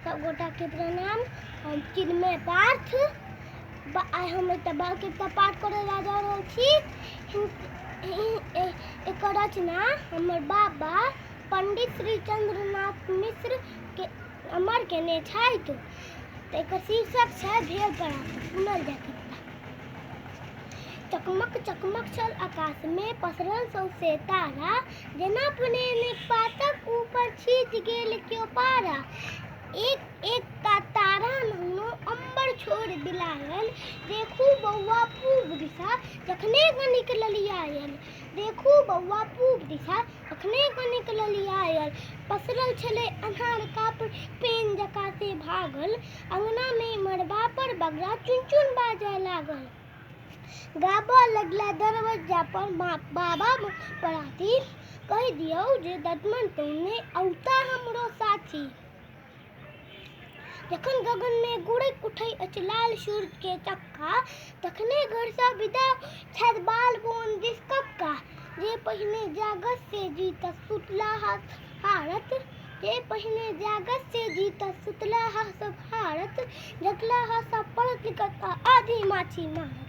सब गोटाके प्रणाम। हम चिन्मय पार्थ। आइ हम एकटा बाल कविता पाठ करय लए जा रहल छी। एकर रचना हमर बाबा पंडित श्री चंद्रनाथ मिश्र के अमर केने छथि। तऽ एकर शीर्षक छै भेल परात। सुनल जाय कविता। चकमक चकमक छल आकाशमे पसरल सौंसे तारा, जेना पुनेमीक पातक ऊपर छीटि गेल क्यो पारा। एक एक टा तारा नहुनो अम्बर छोड़ि बिलायल, देखू बौआ पूब दिशा जखने कनिक ललियायल। देखू बौआ पूब दिशा जखने कनिक ललियायल। पसरल छलै अन्हार काप पेन जकाँ से भागल, अङनामे मड़बा पर बगड़ा चुन-चुन बाजऽ लागल। गाबऽ लगला दरबज्जा पर बाबा पराती, कहि दियौ जे दतमन तोड़ने औता हमरो साथी। जखन गगनमे गुड़कि उठै अछि लाल सूर्यके चक्का, तखने घरसँ विदा छथि बाल बोन दिस कक्का। जे पहिने जागत से जीतत सुतलाहा हारत, जे पहिने जागत से जीतत सुतलाहा सब हारत, जगलाहा सब पढ़त लिखत आ आधी माछी मारत।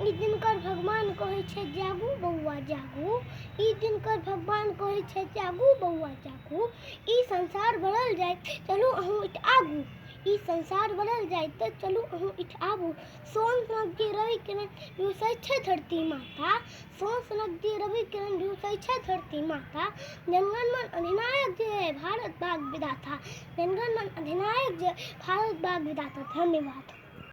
ई दिनकर भगवान कहै छै जागू बौआ जागू, ई दिनकर भगवान कहै छै जागू बौआ जागू, ई संसार बढ़ल जाइत चलू अहूँ इठ आगू, ई संसार बढ़ल जाइत तऽ चलू अहूँ इठ आगू। सोन सनक जे रवि किरण झुसै छै धरती माता, सोन सनक जे रवि किरण झुसै छै धरती माता, जनगण मन अधिनायक जय भारत भाग्य विधाता, जनगण मन अधिनायक जय भारत भाग्य विधाता। धन्यवाद।